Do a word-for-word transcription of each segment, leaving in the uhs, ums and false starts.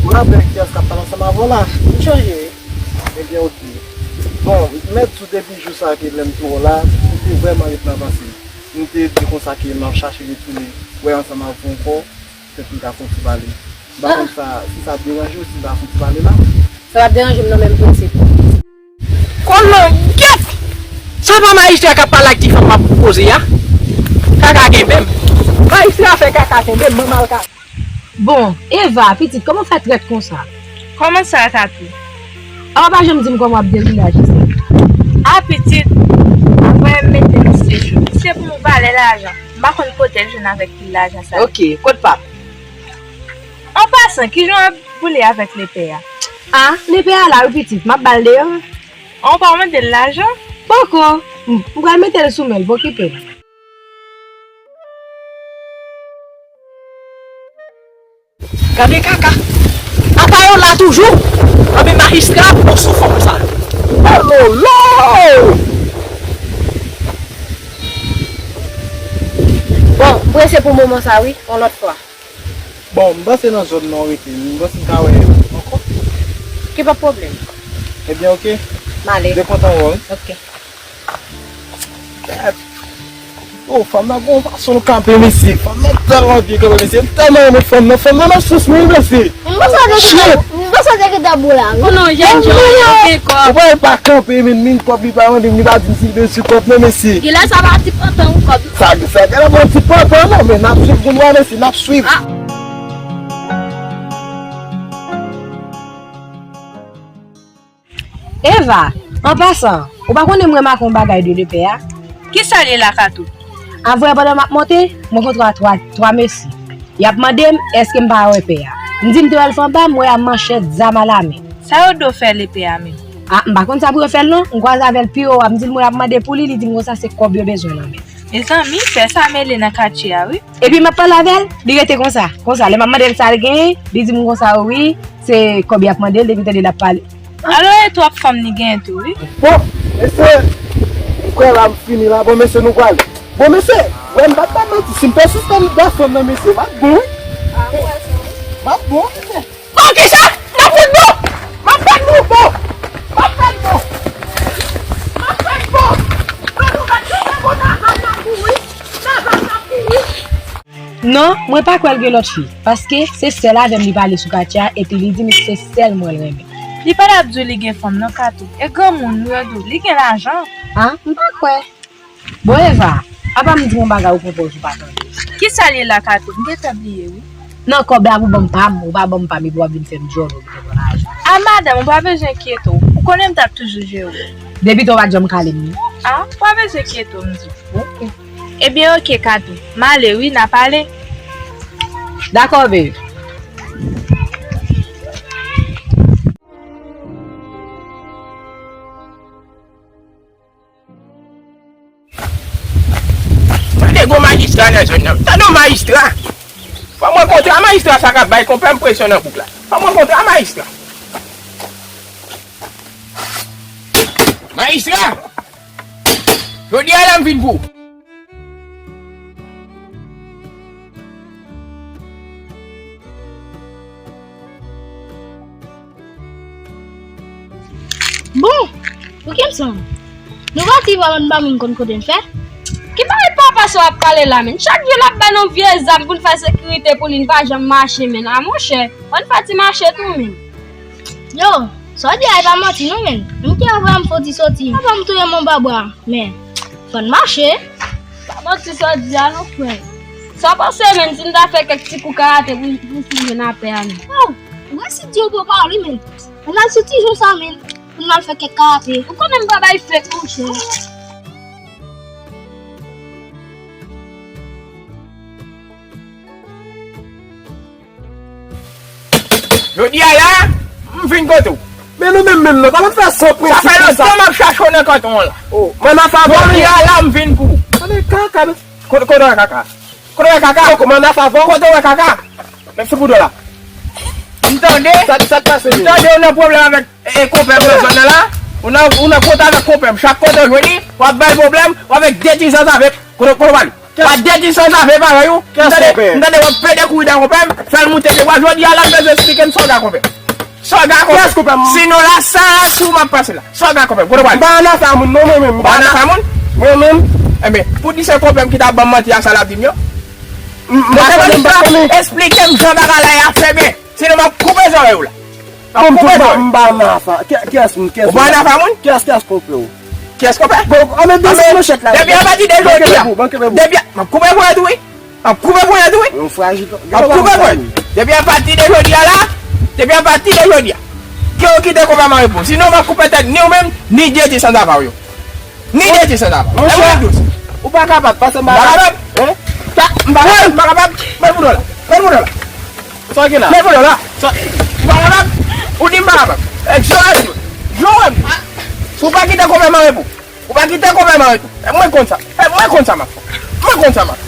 Ou rapele kiyès k ap pale ansanm avè w la? M chonje, wi. Ebyen, oke. Bon, m mèt di w depi jou sa ke lè m te wè w la, m te vrèman ret nan panse. M te di konsa ke m ap chache retounen wè ansanm avè w ankò, petèt nou ka fè yon ti pale. M pa konn sa, si sa ap deranje w, si m ta fè yon ti pale la. Sa p ap deranje m non, men m prese. Kolongyèt! Sa pa majistra k ap pale ak ti fanm m ap poze a? Kaka kenbe m. Majistra fè kaka kenbe m, manman l kaka. Bon, Eva, pitit, kòman w fè trèt konsa? Kòman sa, Kato? A, w pa janm di m kòman w ap deri la, Jisè. A, pitit, apre m mete misye cho. Misye pou m valè lajan. M pa konn kote l jwenn avèk pil lajan sa. Oke, kot pa m? An pasan, kijan w ap boule avèk lepè a? A, lepè a la, wi, pitit, m ap ba l deyò. An, w pa mande l lajan? Poko. M, m pral mete l sou men l, pa okipe l. Gade kaka. Kaka yo la toujou. Anben majistra, bon sou fanm sa. Ololo! Bon, m prese pou moman sa wi, yon lòt fwa. Bon, m panse nan zòn nan w rete, m panse m ka wè ankò. Ki pa pwoblèm. Ebyen, oke. M ale. De kontan wè w. Oke. Oh, fanm nan gon fason l kanpe, mesye. Fanm nan tèlman byen kanpe, mesye. M tèlman renmen fanm nan. Fanm nan nan sous mwen, mesye. M panse w te gentan, m panse w te gentan bon la, wi. Konnen yon jèn jan w gen kòb. Ou pa wè l pa kanpe, men min kòb li pa mande m, li pa di m si l bezwen kòb non, mesye. Genlè sa pa ti pantan ou kòb. Sa, sa genlè pa ti pantan non, men n ap swiv, gen dwa, mesye, n ap swiv. Ah. Eva, an pasan, ou pa konnen m remake yon bagay de lepè a? Kisa l ye la, Kato? Avanyè pandan m ap monte, m rankontre a twa, twa mesye. Y ap mande m èske m pa wè pè a. M di m te wè l fè anba, m wè a manchèt, zam alamen. Sa yo do fè lepè a menm? A, m pa konn sa pou yo fè l non. M kwaze avè l pi wo a, m di l mwen ap mande pou li, li di m konsa se kòb yo bezwen nan men. Mezanmi, pè sa mele nan katye a wi. Epi m ap pale avè l, li rete konsa, konsa. Lè m ap mande l sa l genyen, li di m konsa wi, se kòb y ap mande l, depi tande l ap pale. Alò e twòp fanm li genyen tou wi. Bon, mesye, m kwè la m fini la. Bon, mesye, nou prale. Bon, mesye, wè m pa t ba manti. Si m pèsiste m gason nan, mesye, m ap bon wi. M ap bon, mesye. Bon, kisa? M ap fèt bon! M ap fèt bon! Bon! M ap fèt bon! M ap fèt bon! Bon, nou mèt nou fè bon nan zam nan pou wi. Nan zam nan pou wi. Non, mwen pa kwè l gen lòt fi, paske se sèl avè m li pale sou katye a, epi li di m se sèl mwen l renmen. Li pa t ap di w li gen fanm non, Kato. E granmoun nou yo tou, li gen lajan. A, m pa kwè. Bon, Eva, apa m di w yon bagay ou konpòz ou pa tande. Kisa l ye la, Kato? M gentan bliye wi. Non, kòb la pou ban m pa m, ou pa ban m pa m, epi w ap vin fè m djòl, ou vin pran lajan. A, madanm, ou pa bezwen enkyete w. Ou konnen m t ap toujou jere w. Depi tan w pa t janm kale m wi. A, ou pa bezwen enkyete w, m di w. Oke. Ebyen, oke, Kato. M ale wi, n a pale. Dakò, babe. Tande gon majistra nan zòn nan. Tande yon majistra. Fò m rankontre a majistra sa k ap bay konpè m presyon nan bouk la. Fò m rankontre a majistra. Majistra! Jodi a la m vin pou ou. Bon, pou ki m sanm? Nou pati pa konn pa moun konn kote n fè? Ki bagay papa sa w ap pale la menm? Chak jou l ap ba nou vye zam pou n fè sekirite pou li, n pa janm mache menm. A monchè, ann fè ti mache tou menm. Yo, sa w di a e pa manti non menm. Menm ke yo vrèman fò ti soti. Papa m touye m anba bra, men fò n mache. Pa manti sa w di a non frè. Sa w panse menm si n ta fè kèk ti kou karate pou, pou n jwenn apè a menm? Waw, ou resi di yon bon pawòl wi menm. Ann al sou ti jan sa menm. Pou n al fè kèk karate. Ou konnen m pa bay fake monchè. Jodi a la, m vin kote w. Men nou menm menm nan, kòman fè san prensip konsa? Sa fè lontan m ap chache w nan kanton an la. Oh, mwen nan favè w. Jodi a la, m vin pou ou. Tande kaka, men. Kote, kote w wè kaka? Kote w wè kaka? Poko, mwen nan favè w. Kote w wè kaka? Men sou koudò la. M tande. Sa, sa k pase menm? M tande w nan pwoblèm avèk, e, e, konpè m nan zòn nan la. Ou nan, ou nan kont avèk konpè m. Chak kote w jwenn li, w ap ba l pwoblèm, w avèk de ti zòt avèk. Kote, kote w pale? Pa de ti sanzave parèy ou. M tande, m tande w ap plede kouri dèyè konpè m, fè l moute de bwa. Jodi a la, m bezwen eksplike m sa w gen konpè. Sa w gen konpè. Sinon la, sa a sou m ap pase la. Sa w gen konpè. Kote w pral? M pa nan afè moun non, mwen menm. M pa nan afè moun? Mwen menm. Enben, pou di se konpè m ki ta ban m manti a sa l ap di m yo. M pa konnen, m pa konnen. Eksplike m jan bagay la ye a fè byen. Sinon, m ap koupe zòrèy ou la. M ap koupe zòrèy. M pa nan afè. Kiyès moun? Kiyès moun? Ou pa nan afè moun? Kiyès, kiyès konpè w? Kiyès konpè? Bon, anben, desann manchèt la. Depi apati de jodi a. Depi, m ap koupe ponyèt ou wi. M ap koupe ponyèt ou wi. Yon frajil. M ap koupe ponyèt. Depi apati de jodi a la. Depi apati de jodi a. Ke w kite konpè m an repo. Sinon, m ap koupe tèt ni w menm, ni de ti sanzave w yo. Ni de ti sanzave w. Monchè, ou pa kapab, pase m pa kapab. Hein? M pa kapab, m pa kapab. Mèt pou la. Mèt pou la. Sa w gen la? Mèt pou la. Sa, ou pa kapab? Ou di m pa kapab. E, jwe, jwe. Jwe, wè m. Ou pa kite konpè m an repo. Ou pa kite konpè m an repo. E, mwen konn sa. E, mwen konn sa, m ap fè. Mwen konn sa, m ap fè.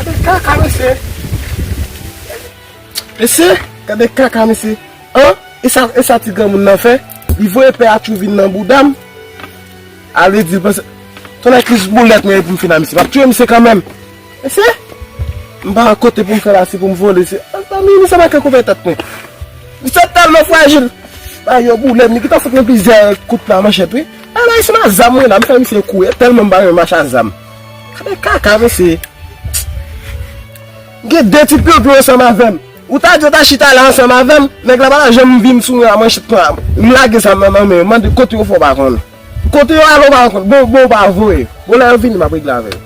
Gade kaka, mesye. Mesye, gade kaka, mesye. An? E sa, e sa ti granmoun nan fè? Li voye pè a tjou vin nan bouda m. Ale di l panse. Tonnè klis boulèt mwen pou m fin a misye. M ap touye misye kanmenm. Mesye, m pa wè kote pou m fè la, se pou m vole, se, a, zanmi, misye manke koupe tèt mwen. Misye tèlman frajil. Ba yo boule m, li gentan fout mwen plizyè kout nan manchèt, wi. A la, se nan zam mwen la, m fè misye kou, e tèlman m pa renmen mache a zam. Gade kaka, mesye. M gen de ti pyonpyon ansanm avè m. Ou ta di w ta chita la ansanm avè m, nèg la pa ta janm vin sou mwen a manchèt, m lage zam nan nan men yo, mande kote yo fè w pa konn. Kote yo ale w pa konn, bon, bon, w pa voye. Bon, lè yo vini, m ap regle avè yo.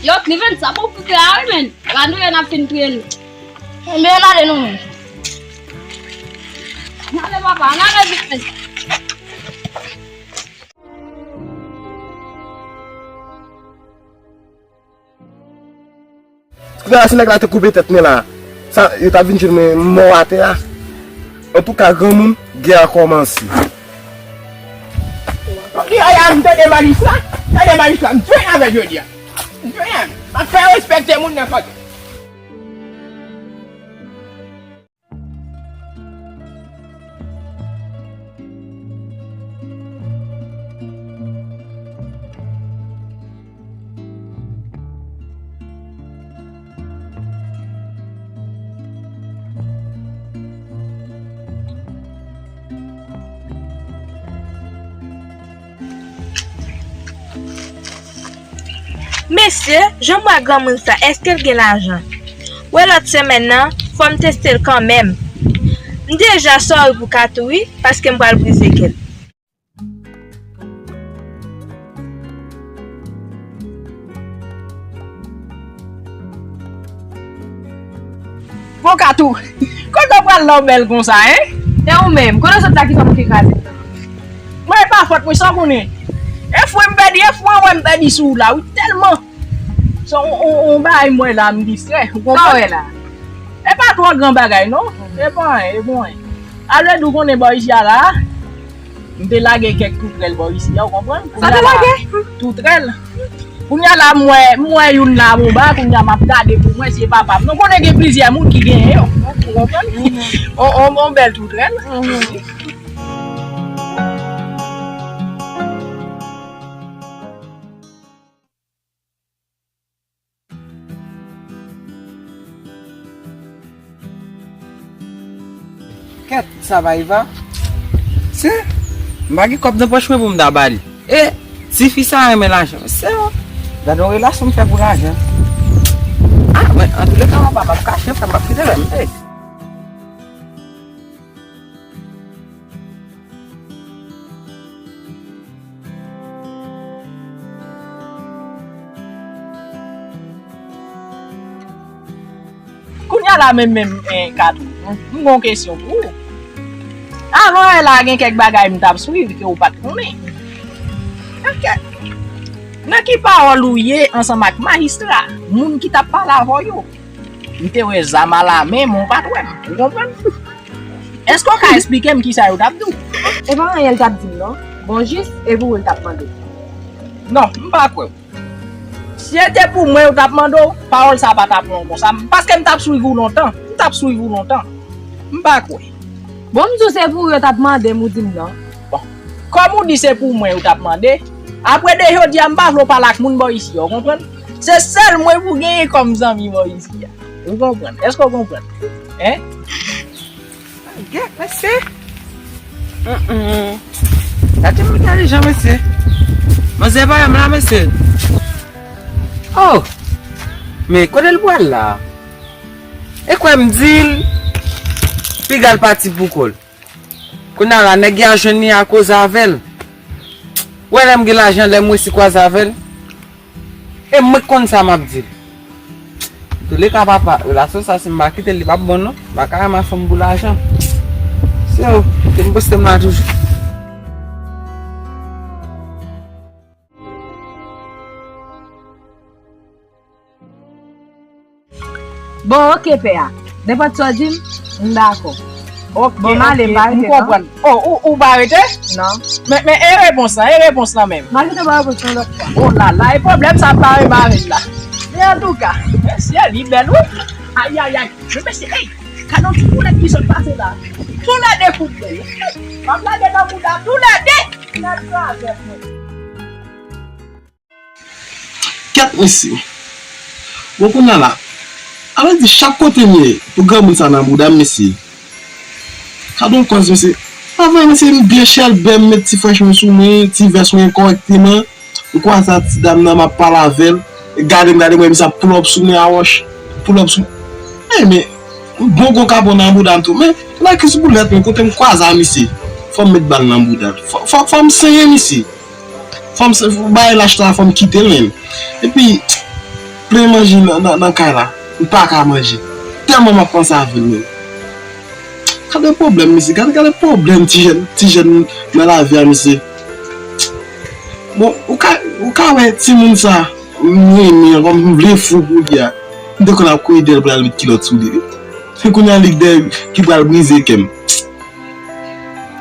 Yo, Cleveland, sa bon pou fè a wi, men. Epa nou wè n ap fin touye nou. Men n ale nou menm. N ale papa, n ale vit men. Kounye a, si nèg la te koupe tèt mwen la, sa, yo t ap vin jwenn mwen mò atè a. Antouka, granmoun, gè a kòmanse. Kounye a, m tande majistra, tande majistra, m jwenn avè l jodi a. M jwenn avè l. M ap fè respekte moun nan kote. Mesye, jan m wè granmoun sa, èske l gen lajan? Wè lòt semèn nan, fò m teste l kanmenm. M deja sòri pou Katou wi, paske m pral brize kè l. Bon, Katou, kote w pral la w bèl konsa, en? E ou menm, kote w sot la ki fè w manke kraze? Mwen, e pa fòt mwen, sa w konnen. E fre m pèdi, e fre an wè m pèdi sou ou la, wi, tèlman. Se yon, yon, yon bagay m wè la, m distrè, ou konprann? Sa w wè la? E pa twò gran bagay, non. E pa anyen, e pa anyen. Alè, ou konnen bò isi a la, m te lage kèk toutrèl bò isi a, ou konprann? Sa te lage? Toutrèl. Kounye a la, m wè, m wè youn la anba, kounye a m ap gade pou mwen si e papa m. Nou konnen gen plizyè moun ki genyen yo. Ou konprann? On, on, on bèl toutrèl. Kèt, sa pa Eva? Se, m pa gen kòb nan pòch mwen pou m ta ba li. E, tifi sa renmen lajan. Se, gade yon relasyon m fè pou lajan. Ah, men, antouleka, papa, m ap kache, frè m, m ap kite lè m. Hey. Kounye a la menm, menm, eh, Katou, m gen yon kesyon pou ou. Avan yè la, gen kèk bagay m t ap swiv ke ou pa t konnen. Nan ki pawòl ou ye ansanm ak majistra, moun ki t ap pale avè w yo? M te wè zam alamen, men w pa t wè m. Ou konprann? Èske w ka esplike m kisa yo t ap di w? E pa anyen l t ap di m, non. Bon, jis, e pou ou l t ap mande. Non, m pa kwè w. Si se te pou mwen yo t ap mande w, pawòl sa a pa t ap long konsa. Paske m t ap swiv ou lontan. M t ap swiv ou lontan. M pa kwè. Bon, m di w se pou ou yo t ap mande m, ou di m non. Bon, kòm ou di se pou mwen yo t ap mande, apre de jodi a, m pa vle w pale ak moun bò isi a, ou konprann? Se sèl mwen pou genyen kòm zanmi bò isi a. Ou konprann? Èske w konprann? Hein? Gèt, mesye. Mm-mm. Gade m entèlijan, mesye. Manzè pa menm la, mesye. Oh! Men kote l pral la? E kwè m di l, piga l pati pou kò l. Kounye a la, nèg y a jwenn li a koze avè l. Wè lè m gen lajan, lè m resi kwaze avè l. E mwen k konn sa m ap di l. Antouleka, papa, relasyon sa, si m pa kite l, li p ap bon, non. M pa ka renmen fanm pou lajan. Se yo, kite m poste m la toujou. Bon, oke, pè a. Nenpòt sa w di m, m dakò. Oke, bon, m ale, m pa rete, non. M konprann. Oh, ou, ou pa rete? Non. Men, men, e repons lan, e repons lan menm. M al kite w ba repons lan lòt fwa. Oh la la, e pwoblèm sa pa remare la. Men antouka, mesye, li bèl, wi. Ayayay. Men mesye, ey, gade yon ti poulèt ki sot pase la. Toulède fout bèl. M ap lage nan bouda toulède. Nèg kraze mwen. Kèt, mesye. Bon, kounye a la, ala di chak kote m ye, pou granmoun sa nan bouda m, mesye. Gade yon kòz, mesye. Pa vre, mesye, m byen chèlbè, m met ti frèch mwen sou mwen, ti vès mwen kòrèkteman. M kwaze ak ti dam nan, m ap pale avè l. Gade m, gade m, wè misye ap pull up sou mwen a wòch. Pull up sou. Ey, men, m bon gon kapon nan bouda m tou. Men, lakis boulèt, men kote m kwaze a misye. Fò m met bal nan bouda l. Fò, fò, fò m senyen misye. Fò m se, fò bay lach la, fò m kite l menm. Epi, plen manje nan, nan, nan kay la. M pa ka manje. Tèlman m ap panse avè l menm. Gade pwoblèm, mesye. Gade, gade pwoblèm ti jèn, ti jèn nan lavi a, mesye. Bon, ou ka, ou ka wè timoun sa, m renmen, kòm m vle fou pou li a. M te konn ap kouri dèyè l pou l al met kilòt sou li, wi. Se kounye a li dèyè ki pral brize kè m.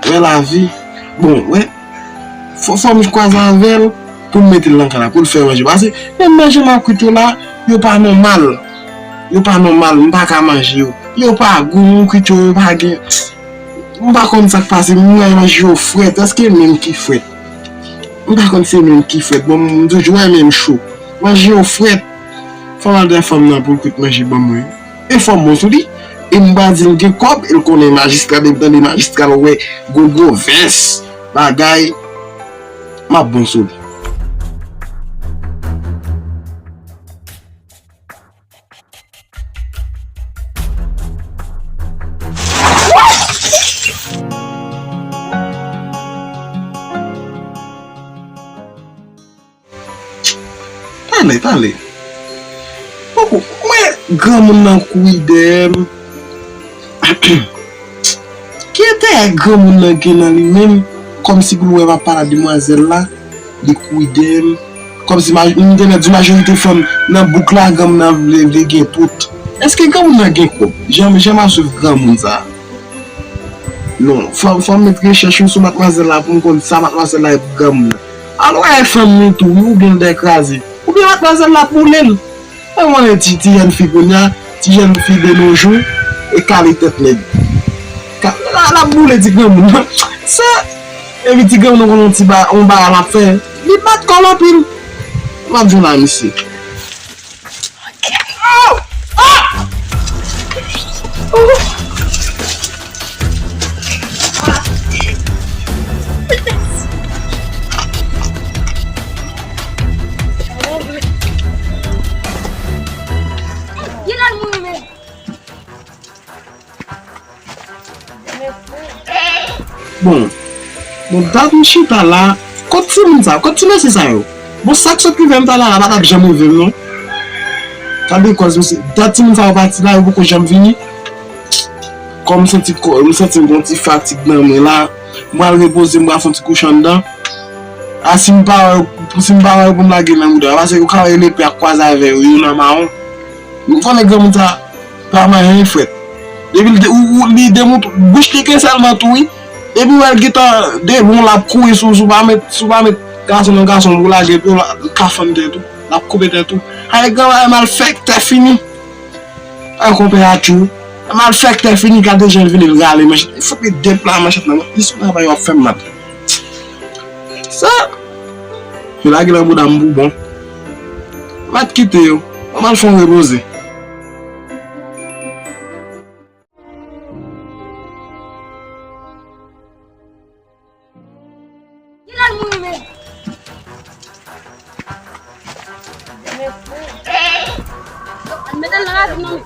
Wè lavi. Bon, wè. Fò, fò m kwaze avè l pou m mete l nan kay la, pou l fè manje. Paske menm manje m ap kwit yo la, yo pa nòmal. Yo pa nòmal, m pa ka manje yo. Yo pa gou, m kwit yo, yo pa gen. M pa konn sa k pase, m wè manje yo frèt. Èske menm ki frèt? M pa konn se menm ki frèt. Bon, m toujou wè menm cho. Manje yo frèt. Fò m al dèyè fanm nan pou l kwit manje ban mwen. E fò m bon sou li. E m pa di l gen kòb, e l konnen majistra, depi tande majistra, l wè gwo gwo vès, bagay, m ap bon sou li. Pale, pale. Poko, mwen, granmoun nan kouri dèyè m. Ki enterè granmoun nan gen nan li menm? Kòmsi pou l wè m ap pale ak demwazèl la, li kouri dèyè m. Kòmsi maj-, m te mèt di majorite fanm nan bouk la, granmoun nan vle, vle gen tout. Èske granmoun nan gen kòb? Jan, jan m ap swiv granmoun sa a. Non, fò, fò m met rechèch yo sou matmwazèl la pou m konn sa matmwazèl la ye pou granmoun nan. Al wè fanm li tou, wi, oubyen l dèyè kraze. Oubyen matmwazèl la boule l. Mwen konnen ti, ti jèn fi kounye a, ti jèn fi de nos jours, e kale tèt nèg. Ka, la, l ap boule ti granmoun nan. Se, epi ti granmoun nan konn yon ti ba, yon bagay l ap fè. Li bat kò l anpil. M ap jwenn a misye. Bon, bon, dat m chita la, kot timoun sa, kot ti mesye sa yo? Bon, sa k sot rive m talè a la, pa t ap janm rive m, non. Gade kòz mesye, dat timoun sa yo pati la, yo poko janm vini. Kòm m santi kò, m santi m gon ti fatig nan mwen la, m pral repoze, m pral fè yon ti kouche anndan. A, si m pa wè, si m pa wè yo pou m lage nan mouda yo, paske yo ka rele pè ak kwaze avè yo, yo nan mawon. M konnen granmoun sa pa manyen frèt. Depi l de, ou, ou, li demout, bouch li gen sèlman tou wi. Depi w wè l gentan debon l ap kouri sou, sou pa met, sou pa met gason nan gason pou lage pye w, l ka fann tèt ou, l ap koupe tèt ou. Ay granmay malfektè fini. Ay konpè a tchou. Malfektè fini gade jan l vini l rale manchèt. Fòk li deplwaye manchèt nan men. Li sou travay w ap fè m mal. Sa. Yo lage nan bouda m pou bon. M pa t kite yo. Mwen m al fè yon repoze. Kilè l mouri menm? Mete l nan ravin non.